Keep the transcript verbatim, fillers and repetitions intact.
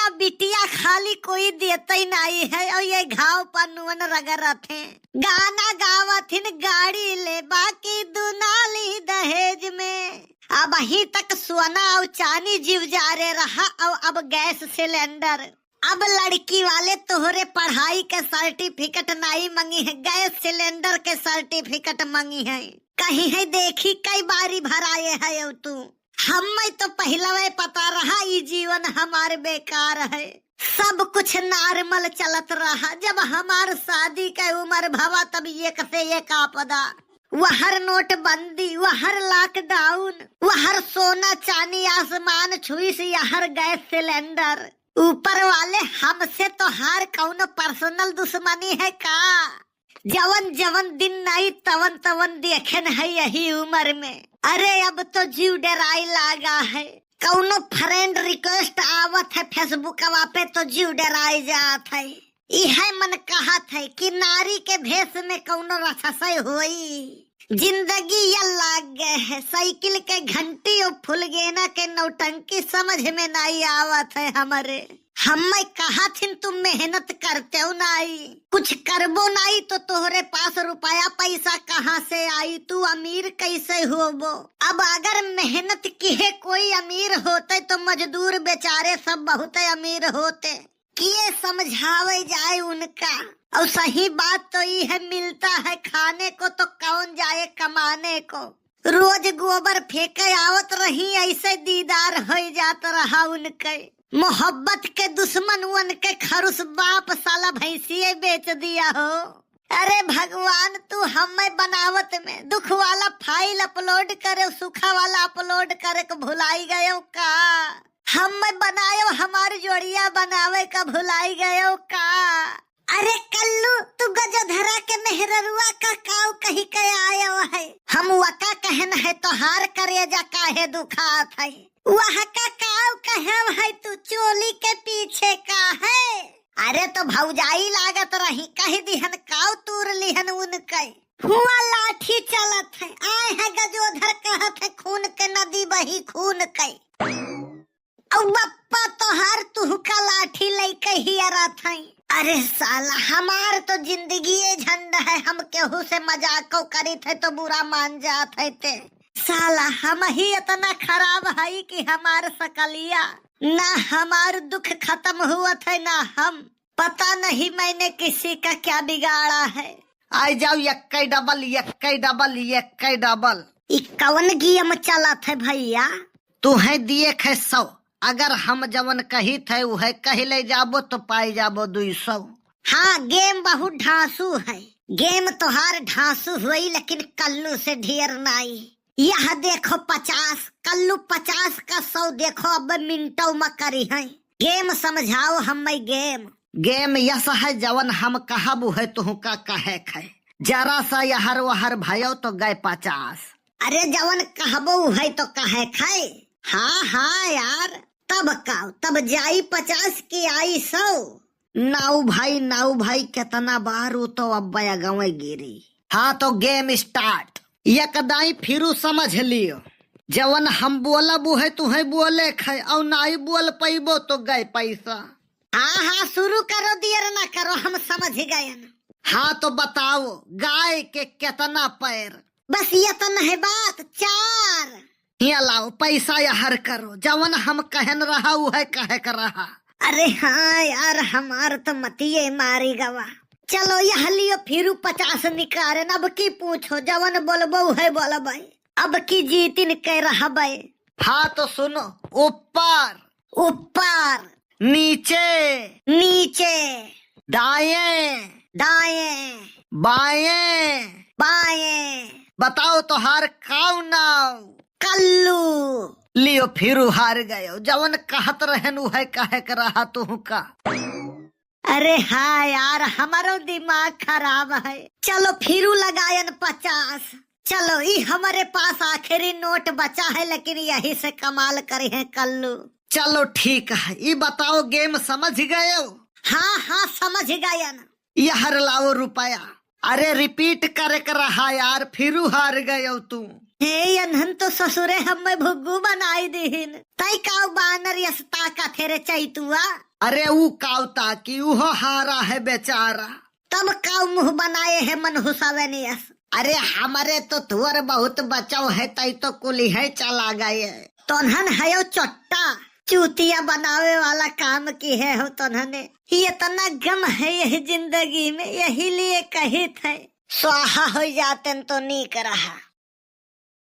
अब बिटिया खाली कोई देते ही नहीं है और ये घाव पर नून रगड़त हैं। गाना गावत हिन गाड़ी ले बाकी दुनाली दहेज में। अबहीं तक सोना और चानी जिउ जारे रहा और अब गैस सिलेंडर। अब लड़की वाले तोहरे पढ़ाई के सर्टिफिकेट नाई मंगी है, गैस सिलेंडर के सर्टिफिकेट मंगी है। कही है देखी कई बारी भराए है तू। हम्मे तो पहिलवे पता रहा ई जीवन हमार बेकार है। सब कुछ नॉर्मल चलत रहा। जब हमार शादी के उम्र भवा तब एक से एक आपदा। वहर नोटबंदी, वहर लॉकडाउन, वहर सोना चानी आसमान छुईस, यहर गैस सिलेंडर। ऊपर वाले हमसे तोहार कौनो पर्सनल दुश्मनी है का? जवन जवन दिन नाई तवन तवन देखेन है यही उम्र में। अरे अब तो जीव डराई लागा है। कौनो फ्रेंड रिक्वेस्ट आवत है फेसबुकवा पे तो जीव डराई जात है। इहे मन कहत है कि नारी के भेष में कौनो राक्षसई होई। जिंदगी या लाग गए है साइकिल के घंटी और फुलगेना के नौटंकी समझ में नाई आवत है हमरे। हम्मे कहत हिन तुम मेहनत करते हो नाई, कुछ करबो नाई तो तोहरे पास रुपया पैसा कहाँ से आई, तू अमीर कैसे होबो? अब अगर मेहनत किहे कोई अमीर होते तो मजदूर बेचारे सब बहुत अमीर होते। किए समझावे जाए उनका? और सही बात तो ई है, मिलता है खाने को तो कौन जाए कमाने को। रोज गोबर फेंके आवत रही, ऐसे दीदार हो जात रहा उनके। मोहब्बत के दुश्मन उनके खरुस बाप साला भैंसिए बेच दिया हो। अरे भगवान, तू हमें बनावत में दुख वाला फाइल अपलोड करे, सुखा वाला अपलोड करे के भुलाई गयो का? हमें बनायो, हमार जोड़िया बनावे का भुलाई गयो का? अरे कल्लू, तू गजोधरा के मेहररुआ का काऊ कही के आयो है? हम वका कहन है तोहार करेजा काहे दुखात है? वह का काऊ कहव है तू चोली के पीछे का है? अरे तो भौजाई लागत रही, कह दिहन काऊ तूर लिहन उनके। हुआ लाठी चलत है, आए है गजोधर कहत है खून के नदी बही खून के। औ बप्पा तोहार तुहका लाठी लइके हियरत है। अरे साला, हमार तो जिंदगी ये झंड है, हम केहू से मजाको करित है तो बुरा मान जात है ते। साला, हम ही इतना खराब है कि हमार सकलिया, ना हमार दुख खत्म हुवत है, ना हम। पता नहीं मैंने किसी का क्या बिगाड़ा है। आई जाओ, यक्के डबल, यक्के डबल, यक्के डबल। ई कवन गेम चलत है भैया? तुहे दिए खे सौ, अगर हम जवन कहित है उहे कहि ले जाबो तो पाई जाबो दुई सौ। हाँ, गेम बहुत ढांसू है। गेम तोहार ढांसू होई, लेकिन कल्लू से ढेर नाई। यह देखो पचास, कल्लू पचास का सौ देखो, अब मिनटों में करी है। गेम समझाओ हमें गेम। गेम यस है, जवन हम कहब उहे तुहका कहे खे। जरा सा यहर वहर भयो तो गए पचास। अरे जवन कहबो उहे तो कहे खे। हाँ, हाँ यार, तब का, तब जाई पचास की आई सौ। नाऊ भाई, नाऊ भाई, केतना बार उ तो अब अगवे गिरी। हाँ, तो गेम स्टार्ट। एक दाई फिरू समझ लियो, जवन हम बोलब उहे तुहे बोले खे, और नाई बोल पइबो तो गए पैसा। हाँ, हाँ, शुरू करो, देर ना करो, हम समझ गए ना। हाँ, तो बताओ, गाय के केतना पैर? बस इतना है बात, चार। हिया लाओ, पैसा यहर करो, जवन हम कहन रहा, उहे कहे के रहा। अरे हाँ यार, हमार तो मतिये मारी गवा। चलो, यह लियो, फिरू पचास निकारेन, अब की पूछो, जवन बोलबो, उहे बोलबे। अब की जीतिन के रहबे। हाँ, तो सुनो, ऊपर। ऊपर। नीचे। नीचे। दाएं। दाएं। बाएं। बाएं। बताओ, तोहार काऊ नाव? कल्लू। लियो, फिरू हार गयो। जवन कहत रहेन, उहे कहे के रहा तुहका। अरे हाँ यार, हमरो दिमाग खराब है। चलो, फिरू लगायन पचास। चलो, ई हमरे पास आखिरी नोट बचा है, लेकिन यही से कमाल करी है कल्लू। चलो, ठीक है, ई बताओ, गेम समझ गयो? हाँ, हाँ, समझ गयन। यहर लाओ रुपया। अरे, रिपीट करे के रहा यार, फिरू हार गयो तू। हे, यन्हन तो ससुरे हम्मे भुग्गू बनाई दिहिन। तई काउ बानर यस ताकत हे रे चैतुआ? अरे ऊ काउ ताकी, उहो हारा है बेचारा। तब काउ मुँह बनाए है मनहुसवे नियस? अरे हमरे तो थुअर बहुत बचाव है, तई तो कुलिहे चला गए। तोन्हन हयो चोट्टा, चूतिया बनावे वाला काम किहे हो तोन्हने। इतना गम है यही जिंदगी में, यही लिए कहित है, स्वाहा हो जातेन तो नीक रहा।